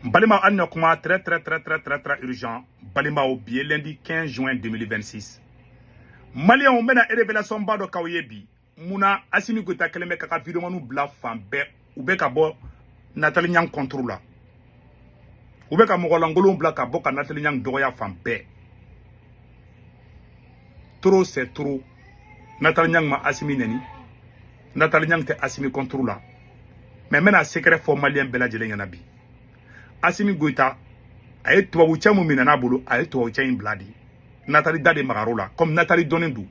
Balima an na kuma très très très très très très urgent. Balimaw, bi ye lundi 15 juin 2026. Maliyɛnw bɛna révélation ba dɔ k'aw ye bi. Munna Assimi Goïta kɛlen bɛ k'a ka videomaniw bila fan bɛɛ, u bɛ ka bɔ Nathalie Niang contre la. U bɛ ka mɔgɔlankolonw bila ka bɔ ka Nathalie Niang dɔgɔya fan bɛɛ. Trop c'est trop. Nathalie Niang ma Assimi neni. Nathalie Niang tɛ Assimi contre la. Mais n bɛna secret fɔ maliyɛn bɛɛ lajɛlen ɲɛna bi. Assimi Goïta a ye tubabu cɛ mun minɛ n'a bolo, a ye tubabu cɛ in bila de. Nathalie da de magar'o la, comme Nathalie dɔnnen don,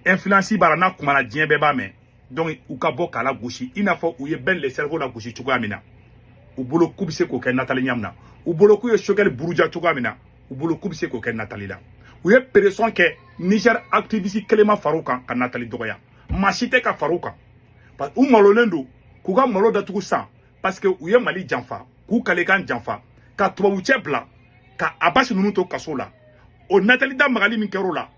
influence b'a la, n'a kumana diɲɛ bɛɛ b'a mɛn. Donc u ka bɔ k'a la gosi, i n'a fɔ u ye Ben le cerveau la gosi cogoya min na, u bolo k'u bɛ se k'o kɛ Nathalie Niang na. U bolo k'u ye Choguel buruja cogoya min na, u bolo k'u bɛ se k'o kɛ Nathalie la. U ye pression kɛ Niger activiste kelen ma far'u kan ka Nathalie dɔgɔya, maa si tɛ ka far'u kan. U malolen don k'u ka malo datugu san, parce que u ye Mali janfa, k'u kalekan janfa, ka tubabu cɛ bila ka Abasi ninnu to kaso la. O Nathalie da magali min kɛr'o la,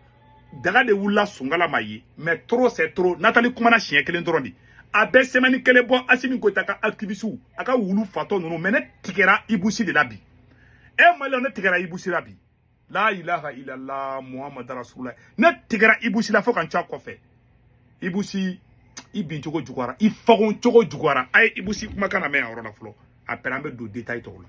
daga de wulila sunkala ma ye. Mais trop c'est trop. Nathalie kumana siɲɛ kelen dɔrɔn de, a bɛ semaine kelen bɔ. Assimi Goïta ka activiste, a ka wulu fatɔ ninnu. Mais ne tigɛra Ibou Sy de la bi. E maliyɛnw, ne tigɛra Ibou Sy la bi. La ilaha illallah Muhammad rasulullah. Ne tigɛra Ibou Sy la fo ka n ca kɔfɛ. Ibou Sy, i bin cogo juguyara, i fagon cogo juguyara. A ye Ibou Sy kumakan na mɛn a yɔrɔ la fɔlɔ, après an bɛ don détail tɔw la.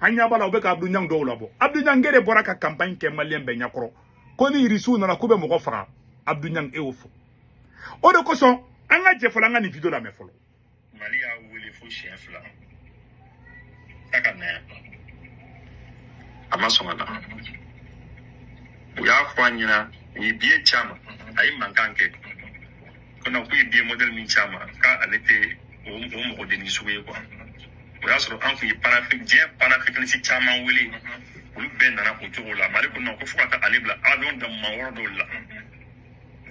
An ɲɛ b'a la, u bɛ ka Abdou Niang dɔw labɔ. Abdou Niang de bɔra ka campagne kɛ maliyɛn bɛɛ ɲɛkɔrɔ ko ni irisiw nana k'u bɛ mɔgɔ faga. Abdou Niang, e y'o fɔ. O de kosɔn an ka jɛ fɔlɔ, an ka nin vidéo lamɛn fɔlɔ. Mali y'a wele fo siɲɛ 2 k'a ka na yan, a ma sɔn ka na. U y'a fɔ a ɲɛna, u ye billet ci a ma, a ye mankan kɛ ko non, k'u ye billet modèle min ci a ma, k'ale tɛ o mɔgɔdenni sugu ye quoi. O y'a sɔrɔ an kun ye panafrique, diɲɛ panafricaniste caman wele, olu bɛɛ nana o cogo la. Mali ko non, ko fo ka taa ale bila avion dammayɔrɔ dɔw la,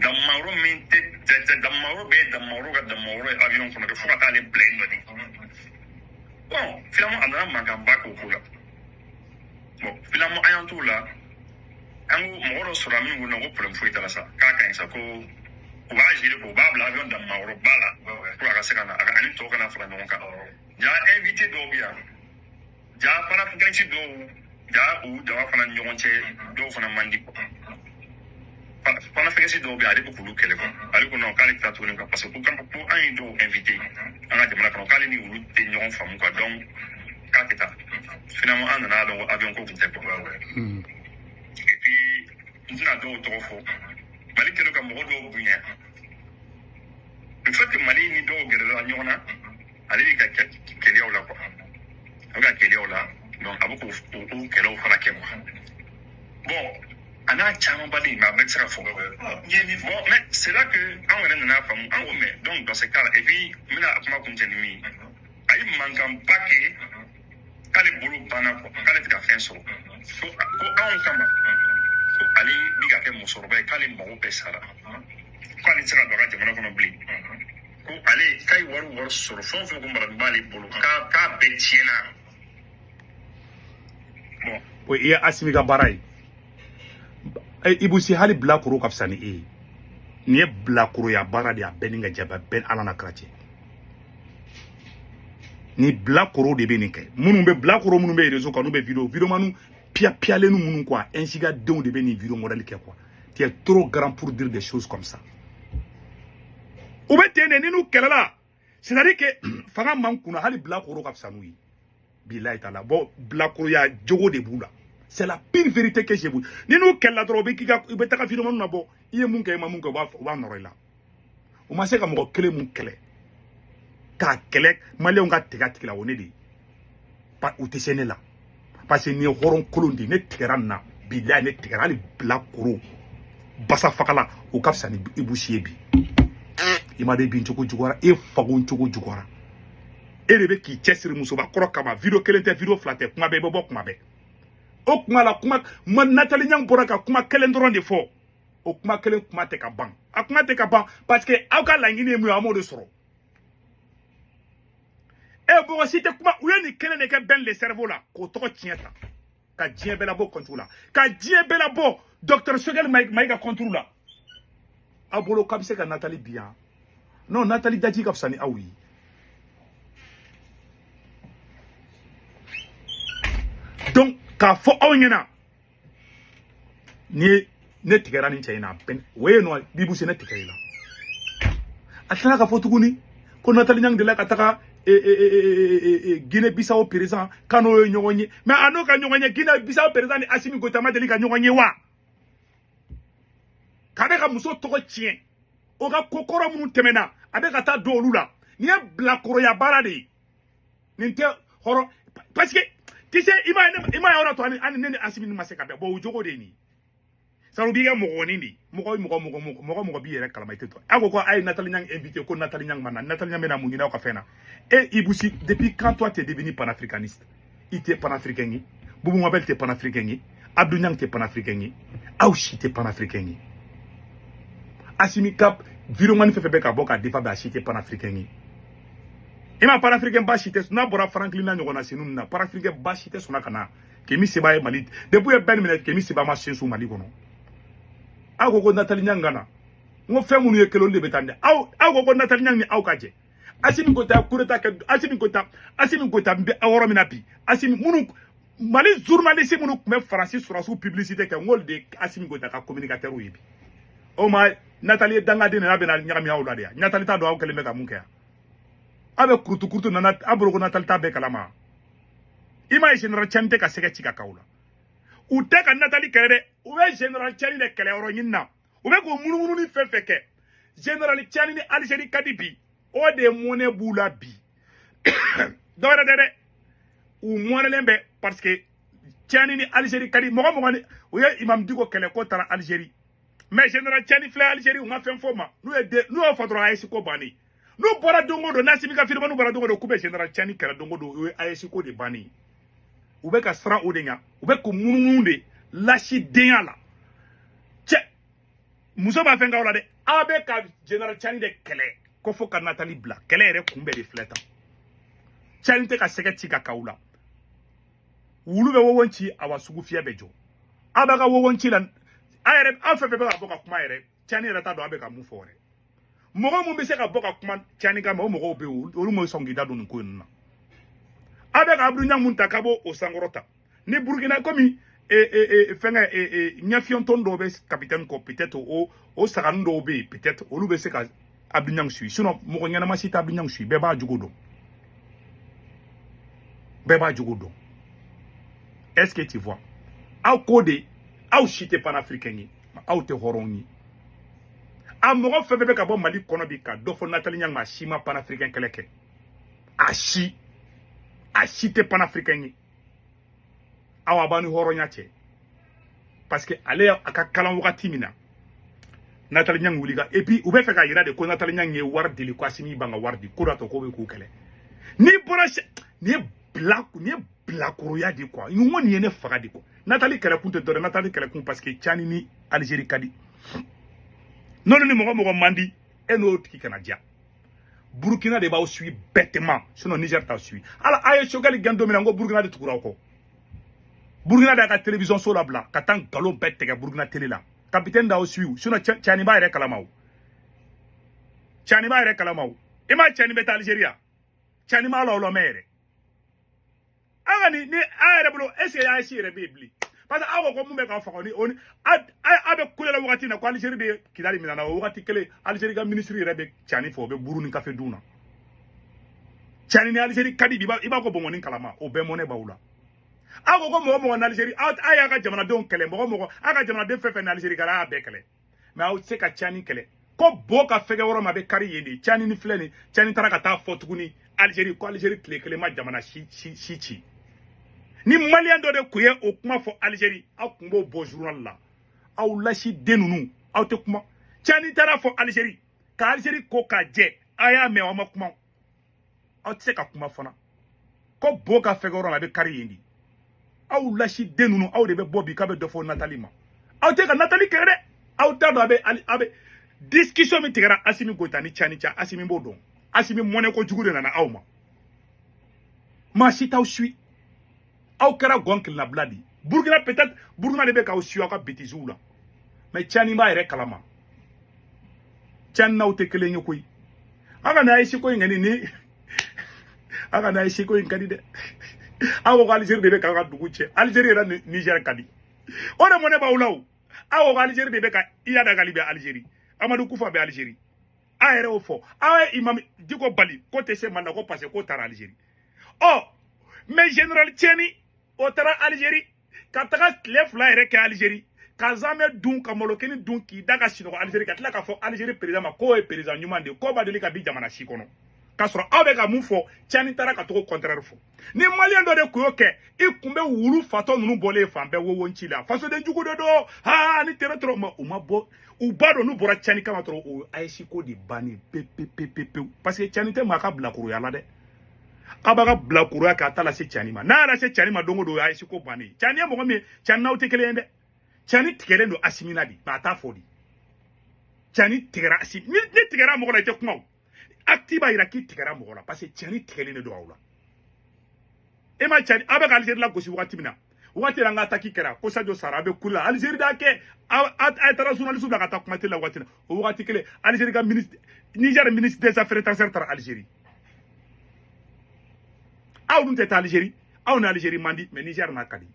dammayɔrɔ min tɛ dammayɔrɔ bɛɛ ye dammayɔrɔ ka dammayɔrɔ ye avion kɔnɔ, fo ka taa ale bila yen nɔ de. Bon, finalement a nana mankanba k'o ko la. Bon, finalement an y'an t'o la, an ko mɔgɔ dɔ sɔrɔla min ko non, ko problème foyi t'a la sa, k'a ka ɲi sa, ko u b'a gérer, ko u b'a bila avion dammayɔrɔba la pour a ka se ka na, ani tɔw kana fara ɲɔgɔn kan. Ja invité dɔw bɛ yan, ja panafricaniste dɔw, ja u dama fana ni ɲɔgɔn cɛ, dɔw fana man di quoi. Panafricaniste dɔw bɛ yen, ale bɛ k'olu kɛlɛ quoi. Ale ko non, k'ale tɛ taa tuguni quoi, parce que ko ko an ye dɔw invité an ka jamana kɔnɔ, k'ale ni olu tɛ ɲɔgɔn faamu quoi, donc k'a tɛ taa. Finalement an nana dɔn ko avion ko tun tɛ quoi. Et puis n tɛna dɔw tɔgɔ fɔ, Mali kɛlen ka mɔgɔ dɔw bonya. Le fait que Mali ni dɔw gɛrɛla ɲɔgɔn na, ale bɛ ka kɛlɛyaw la quoi, a bɛ ka kɛlɛyaw la, donc a bɛ k'o kɛlɛw fana kɛ quoi. Bon, a n'a caman ba de, mais a bɛɛ tɛ se ka fɔ. Bon, mais c'est là que anw yɛrɛ nana faamu, an ko mais donc dans ce cas là, et puis n bɛna a kuma kuncɛ ni min ye, a ye mankanba kɛ k'ale bolo banna quoi, k'ale tɛ ka fɛn sɔrɔ, ko anw kama, ko ale bɛ ka kɛ musokɔrɔba ye, k'ale mago bɛɛ sara, k'ale tɛ se ka don a ka jamana kɔnɔ bilen, ko ale k'a ye wari sɔrɔ, fɛn o fɛn ko mara b'ale bolo, k'a bɛɛ tiɲɛna. Bon, o ye Assimi ka baara ye. Ibou Sy, hali bilakoro ka fisa ni e ye. Nin ye bilakoroya baara de ye, a bɛɛ ni ka jaba bɛɛ ala na kira cɛ. Ni bilakoro de bɛ nin kɛ, minnu bɛ bilakoro, minnu bɛ réseau kan, n'u bɛ vidéo vidéomaniw piya piyalen minnu quoi, insiga denw de bɛ nin vidéo modèle kɛ quoi. Tu es trop grand pour dire des choses comme ça. U bɛ ten de ni n'u kɛlɛla, c'est à dire que fanga man kunna, hali bilakoro ka fisa n'u ye. Bilayi taala. Bon, bilakoroya jogo de b'u la. C'est la pire vérité que j'ai vu. Ni n'u kɛlɛla dɔrɔn, u bɛ k'i ka, i bɛ taga vidéo na bɔ, i ye mun kɛ, i ma mun kɛ, u b'a nɔrɔ i la. U ma se ka mɔgɔ kelen mun kɛlɛ k'a kɛlɛ maliyɛnw ka tigɛ a tigi la, o ne de ye. U tɛ se ne la, parce que nin ye hɔrɔn kolon de ye. Ne tigɛra nin na bilayi, ne tigɛra hali bilakoro basa fagala, o ka fisa ni Ibou Sy ye bi. I ma de bin cogo juguyara, e fagon cogo juguyara. E de bɛ k'i cɛsiri musoba kɔrɔ kama. Vidéo kelen tɛ, vidéo fila tɛ, kuma bɛɛ i bɛ bɔ kuma bɛɛ. O kuma la, kuma ma Nathalie Niang bɔra ka kuma kelen dɔrɔn de fɔ. O kuma kelen kuma tɛ ka ban, a kuma tɛ ka ban, parce que aw ka laɲini ye mun ye, aw m'o de sɔrɔ. E mɔgɔ si tɛ kuma. U ye nin kelen de kɛ Ben le cerveau la, k'o tɔgɔ tiɲɛ ta, ka diɲɛ bɛɛ labɔ contre la, ka diɲɛ bɛɛ labɔ docteur Choguel Maïga contre la. Aw bolo k'a bɛ se ka Nathalie bi yan? Non, Nathalie daji ka fisa ni aw ye. Donc k'a fɔ aw ɲɛna ni ne tigɛra nin cɛ in na o ye nɔ Ibou ne tigɛ i la. A tilala k'a fɔ tuguni ko Nathalie Niang delila ka taga Guinée Bissau président k'a n'o ye ɲɔgɔn ye, mais a n'o ka ɲɔgɔn ye Guinée Bissau président ni Assimi Goïta ma deli ka ɲɔgɔn ye wa? K'a bɛ ka muso tɔgɔ tiɲɛ, o ka ko kɔrɔ minnu tɛmɛna a bɛ ka taa don olu la. Nin ye bilakoroya baara de ye, nin tɛ hɔrɔn, parce que tu sais, i m'a ye, i m'a ye, o de to ani ne ni Assimi ma se ka bɛn. Bon, o jogo de ye nin ye. Sari b'i kɛ mɔgɔnin de mɔgɔ mɔgɔ mɔgɔ mɔgɔ mɔgɔ b'i yɛrɛ kalama, i tɛ to. A ko a ye Nathalie Niang invité, ko Nathalie Niang ma na. Nathalie Niang bɛna mun ɲini aw ka fɛn na? E Ibou Sy, depuis quand toi t'es devenu panafricaniste? I tɛ panafricain ye, Boubou Mabel tɛ panafricain ye, Abdou Niang tɛ panafricain ye, aw si tɛ panafricain ye. Assimi ka viromani fɛn fɛn bɛ ka bɔ k'a défend, a si tɛ panafricain ye. I ma panafricain ba si tɛ n'a bɔra Franklin na ɲɔgɔnna senu na, panafricain ba si tɛ sɔnna ka na. Kemi Seba ye Mali depuis ye bɛɛ minɛ, Kemi Seba ma sen su Mali kɔnɔ. Aw ko ko Nathalie Niang ka na, n ko fɛn minnu ye kelen, olu de bɛ taa dɛ. Aw ko ko Nathalie Niang ni aw ka jɛ Assimi Goïta coup d'état kɛ. Assimi Goïta, Assimi Goïta bɛ yɔrɔ min na bi, Assimi minnu Mali journaliste minnu tun bɛ Faransi sɔrɔsiw publicité kɛ, n k'olu de ye Assimi Goïta ka communicateur ye bi. O ma Nathalie ye dangaden de n'a bɛna ɲagami aw la de yan. Nathalie t'a dɔn aw kɛlen bɛ ka mun kɛ yan. Aw bɛ kurutu kurutu nana, aw bolo ko Nathalie t'a bɛɛ kalama. I m'a ye, général Tiani tɛ ka sɛgɛ ci ka k'aw la. U tɛ ka Nathalie kɛlɛ dɛ, u bɛ général Tiani de kɛlɛ yɔrɔ ɲini na. U bɛ k'o munumunu ni fɛn fɛn kɛ, général Tiani ni Algérie ka di bi, o de mɔnɛ b'u la bi. Dɔwɛrɛ tɛ dɛ, u mɔnɛlen bɛ parce que Tiani ni Algérie ka di. Mɔgɔ mɔgɔ ni u ye Imam Dicko kɛlɛ ko taara Algérie, mais général Tiani filɛ Algérie, u ma fɛn fɔ ma. N'u ye den n'u y'o fɔ dɔrɔn, AES ko bannen. N'u bɔra don o don, n'Assimi ka firima n'u bɔra don o don k'u bɛ général Tiani kɛlɛ don o don, o ye AES ko de bannen. U bɛ ka siran o de ɲɛ, u bɛ k'u munumunu de lasidenya la. Cɛ muso b'a fɛn k'aw la dɛ, aw bɛ ka général Tiani de kɛlɛ ko fo ka Nathalie bila. Kɛlɛ yɛrɛ kunbɛ de filɛ tan. Tiani tɛ ka sɛgɛ ci ka k'aw la. Wulu bɛ wowon ci, awa sugu fiyɛ bɛ jɔ. Aw b'a ka wowon ci la, a yɛrɛ aw fɛn fɛn bɛ ka bɔ ka kuma yɛrɛ, Tiani yɛrɛ t'a dɔn aw bɛ ka mun fɔ yɛrɛ. Mɔgɔ mun bɛ se ka bɔ ka kuma Tiani kama, o mɔgɔw bɛ yen, olu ma sɔn k'i da don nin ko ninnu na. Aw bɛ ka Abdou Niang mun ta k'a b'o o sankɔrɔ ta ni Burukina komi fɛnkɛ ɲɛfiyɛntɔn dɔw bɛ capitaine kɔ, peut-être o saganin dɔw bɛ yen, peut-être olu bɛ se ka Abdou Niang suit. Sinon mɔgɔ ɲɛnama si tɛ Abdou Niang suit. Bɛɛ b'a jogo dɔn, bɛɛ b'a jogo dɔn. Est-ce que tu vois? Aw ko de aw si tɛ panafricain ye, aw tɛ hɔrɔn ye. A mɔgɔ fɛn fɛn bɛ ka bɔ Mali kɔnɔ bi ka dɔ fɔ Nathalie Niang ma, a si ma panafricain kɛlɛ kɛ, a si tɛ panafricain ye. Aw a b'aw ni hɔrɔnya cɛ, parce que ale a ka kalan wagati min na, Nathalie Niang wuli ka, et puis u bɛ fɛ ka yira de ko Nathalie Niang ye wari deli, ko Assimi ban ka wari di, ko dɔ tɔ ko bɛ k'u kɛlɛ. N'i bɔra, nin ye bila, nin ye bilakoroya de quoi. N ko nin ye ne faga de quoi. Nathalie kɛlɛkun tɛ dɔwɛrɛ, Nathalie kɛlɛkun parce que Tiani ni Algérie ka di. N'olu ni mɔgɔ mɔgɔ man di, e n'o tigi kana diya. Burukina de b'aw suit bêtement, sinon Niger t'aw suit. Ala a ye Choguel gɛn don min na, n ko Burukina de tugura aw kɔ. Burukina de y'a ka télévision so labila ka taa nkalon bɛɛ tigɛ Burukina télé la. Capitaine d'aw suit, sinon Tiani b'a yɛrɛ kalama o. Tiani b'a yɛrɛ kalama o. I m'a Tiani bɛ taa Algérie ya, Tiani m'a la o lamɛn yɛrɛ. An ka nin ni an yɛrɛ bolo, est ce que AES yɛrɛ bɛ yen bilen? Parce que aw ko ko mun bɛ k'aw faga ni o ni a bɛ kulela wagati in na ko Algérie de Kidali minɛ na, o wagati kelen Algérie ka ministre yɛrɛ bɛ Tiani fɛ, o bɛ buru ni kafe dun na. Tiani ni Algérie ka di bi, i b'a ko bɔnbɔnni kalama, o bɛɛ mɔnɛ b'aw la. Aw ko ko mɔgɔ mɔgɔ ni Algérie, aw y'a ka jamanadenw kɛlɛ, mɔgɔ mɔgɔ aw ka jamanaden fɛn fɛn ni Algérie ka di, a y'a bɛɛ kɛlɛ, mais aw tɛ se ka Tiani kɛlɛ. Ko bo ka fɛgɛ yɔrɔ ma, a bɛ kari yen de. Tiani ni filɛ nin, Tiani taara ka taa fɔ tuguni Algérie ko Algérie tile kelen ma jamana si si si ci. Ni maliyɛn dɔ de tun ye o kuma fɔ Algérie, aw tun b'o bɔ journal la. Aw lasi den ninnu, aw tɛ kuma. Tiani taara fɔ Algérie ka Algérie ko k'a jɛ, a y'a mɛn, aw ma kuma, aw tɛ se ka kuma fana. Ko bo ka fɛgɛ yɔrɔ ma, a bɛ kari yen de. Aw lasi den ninnu, aw de bɛ bɔ bi k'a bɛ dɔ fɔ Nathalie ma. Aw tɛ ka Nathalie kɛlɛ dɛ, aw t'a dɔn a bɛ discussion min tigɛra Assimi Goïta ni Tiani cɛ. Assimi b'o dɔn. Assimi mɔnɛ kojugu de nana aw ma. Maa si t'aw suit, aw kɛra gɔn kelenna de. Burukina, peut-être Burukina de bɛ k'aw suit aw ka bêtises la, mais Tiani b'a yɛrɛ kalama. Tiani n'aw tɛ kelen ye koyi. Aw ka na AES ko in kɔni ni aw ka na AES ko in ka di dɛ. Aw ko Algérie de bɛ k'an ka dugu cɛ. Algérie yɛrɛ ni Niger ka di. O de mɔnɛ b'aw la o. Aw ko Algérie de bɛ ka Iyad Ag Ghali bɛ Algérie. Amadou Koufa bɛ Algérie. A yɛrɛ y'o fɔ. Aw ye Imam Dicko bali ko tɛ se Mali la ko parce que ko taara Algérie. Ɔ mais général Tiani o taara Algérie ka taga tile 2 yɛrɛ kɛ Algérie. Ka zamɛ dun ka malokini dun k'i da ka sinɔgɔ Algérie ka tila k'a fɔ Algérie président ma k'o ye président ɲuman de ye k'o b'a deli ka bin jamana si kɔnɔ. K'a sɔrɔ aw bɛ ka mun fɔ Tiani taara ka togo contraire fɔ. Ni malien dɔ de kun y'o kɛ i kun bɛ wulu fatɔ ninnu bɔlen fan bɛɛ wo ci la fasoden jugu de don haa ni tere tɔrɔ ma u ma bɔ u b'a dɔn n'u bɔra Tiani kama dɔrɔn o ye AES ko de bannen pe pe pe pe pewu parce que Tiani tɛ maa ka bilakoroya la dɛ. Aw b'a ka bilakoroya k'a ta lase Tiani ma n'a y'a lase Tiani ma don o don o ye AES ko bannen. Tiani ye mɔgɔ min ye Tiani n'aw tɛ kelen ye dɛ. Tiani tigɛlen don Assimi na de mais a t'a fɔ de. Tiani tigɛra Assimi ni tigɛra mɔgɔ la i tɛ kuma o. Acte b'a yira k'i tigɛra mɔgɔ la parce que Tiani tigɛlen de don aw la. E ma Tiani aw bɛ ka Algérie lagosi wagati min na wagati la an ka attaque kɛra ko Sadio sara a bɛ kuli la Algérie d'a kɛ a taara journaliste bila ka taa kuma télé la wagati la o wagati kelen Algérie ka ministre Niger ministre des affaires étrangères taara Algérie. Aw dun tɛ taa Algérie aw ni Algérie man di mais Niger n'a ka di.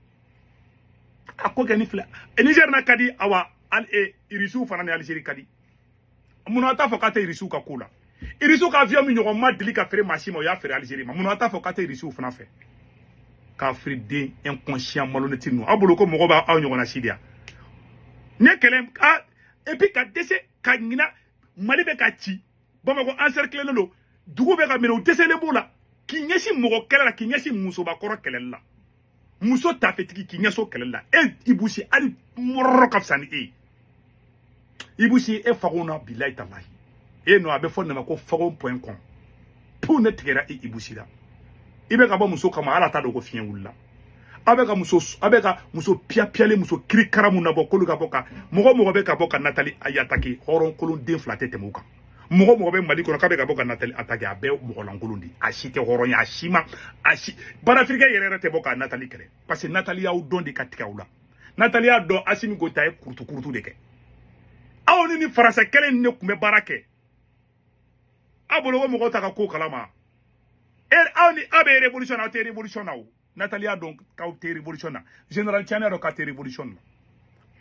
A ko kɛ ni filɛ Niger n'a ka di awa Irisiw fana ni Algérie ka di. Munna t'a fɔ k'a tɛ Irisiw ka ko la. Irisiw ka avion min ɲɔgɔn ma deli ka feere maa si ma o y'a feere Algérie ma. Munna t'a fɔ k'a tɛ Irisiw fana fɛ. K'a feere den inconscient malhonnête ninnu aw bolo ko mɔgɔ b'aw ɲɔgɔnna si de yan. Ne kɛlɛ a et puis ka dɛsɛ ka ɲina Mali bɛ ka ci Bamakɔ encerclé don dugu bɛ ka minɛ u dɛsɛlen b'o la k'i ɲɛsin mɔgɔ kɛlɛ la k'i ɲɛsin musobakɔrɔ kɛlɛli la. Muso tafetigi k'i ɲɛsin o kɛlɛli la e Ibou Sy hali mɔrɔrɔ ka fisa ni e ye. Ibou Sy e fagon na bilayi talahi e nɔ a bɛ fɔ nin ma ko fagon.com pu ne tigɛra e Ibou Sy la. I bɛ ka bɔ muso kama ala t'a dɔn ko fiɲɛ wulila. Aw bɛ ka muso aw bɛ ka muso piyapiyalen muso kirikara mun nabɔ k'olu ka bɔ ka mɔgɔ mɔgɔ bɛ ka bɔ ka Nathalie attaquer hɔrɔnkolon den 2 tɛ tɛmɛ o kan. Mɔgɔ mɔgɔ bɛ Mali kɔnɔ k'a bɛ ka bɔ ka Nathalie attaquer a bɛɛ mɔgɔlankolon de a si tɛ hɔrɔn ye a si ma a si banafirikɛ yɛrɛ yɛrɛ tɛ bɔ ka Nathalie kɛlɛ parce que Nathalie y'aw dɔn de ka tigɛ aw la. Nathalie y'a dɔn Assimi Goïta ye kurutu kurutu de kɛ. Aw ni Faransa kɛlɛ in de tun bɛ baara kɛ. Aw bolo ko mɔgɔw ta ka ko kalama. Aw ni aw bɛ révolution na aw tɛ révolution na o. Nathalie y'a dɔn k'aw tɛ révolution na. Général Tiani y'a dɔn k'aw tɛ révolution na.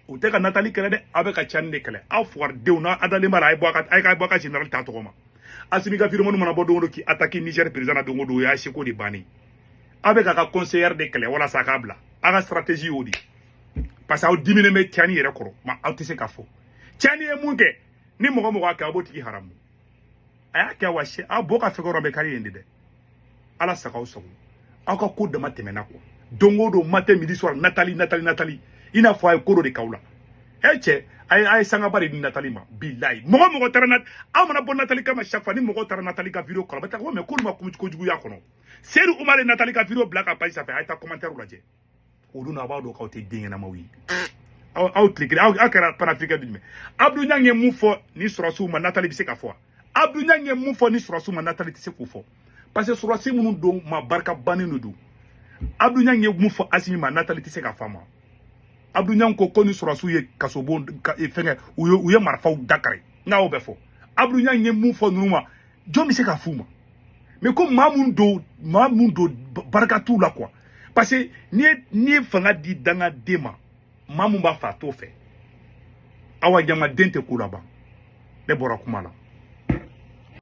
O tɛ ka Nathalie kɛlɛ dɛ aw bɛ ka Tiani de kɛlɛ. Aw fugaridenw n'a a dalen b'a la a ye bɔ a ka a ye ka bɔ a ka général ta tɔgɔ ma. Assimi ka firmani mana bɔ don o don k'i attaquer Niger président na don o don o y'a seko de bannen. Aw bɛ k'a ka conseillère de kɛlɛ walasa a k'a bila. Aw ka stratégie y'o de ye. Parce que aw diminen bɛ Tiani yɛrɛ kɔrɔ ma aw tɛ se k'a fɔ. Tiani ye mun kɛ ni mɔgɔ mɔgɔ y'a kɛ aw b'o tigi haramu. A y'a kɛ wa se aw bɔ ka fɛgɛ yɔrɔ bɛ kari yen de dɛ. Ala sago aw sago. Aw ka ko dama tɛmɛna quoi. Don o don matin midi soir Nathalie Nathalie Nathalie i n'a fɔ a ye ko dɔ de k'aw la. E cɛ a ye sangaba de di Nathalie ma bilayi mɔgɔ mɔgɔ taara na aw mana bɔ Nathalie kama chaque fois ni mɔgɔ taara Nathalie ka vidéo kɔrɔ a bɛ taa ko mais k'olu ma kojuguya kɔnɔ. Seydou Oumar ye Nathalie ka vidéo bila ka page sanfɛ a ye taa commentaire lajɛ. Olu na a b'a dɔn k'aw tɛ den ɲɛnamaw ye. Aw tile kelen aw kɛra panafricain jumɛn. Abdou Niang ye mun fɔ ni sɔrɔsiw ma Nathalie bɛ se ka fɔ wa? Abdou Niang ye mun fɔ ni sɔrɔsiw ma Nathalie tɛ se k'o fɔ. Parce que sɔrɔsi minnu don ma barika bannen de don. Abdou Niang ye mun fɔ Assimi ma Nathalie tɛ se ka fɔ a ma. Abdou Niang ko ni sɔrɔsiw ye kasobon fɛngɛ u ye marifaw dakari n'a y'o bɛɛ fɔ. Abdou Niang ye mun fɔ ninnu ma jɔn bɛ se ka f'u ma. Mais ko maa mun don barika t'u la quoi. Parce que n'i ye fanga di dangaden ma maa mun b'a fɛ a t'o fɛ. Awa jamaden tɛ ko laban. Ne bɔra kuma la.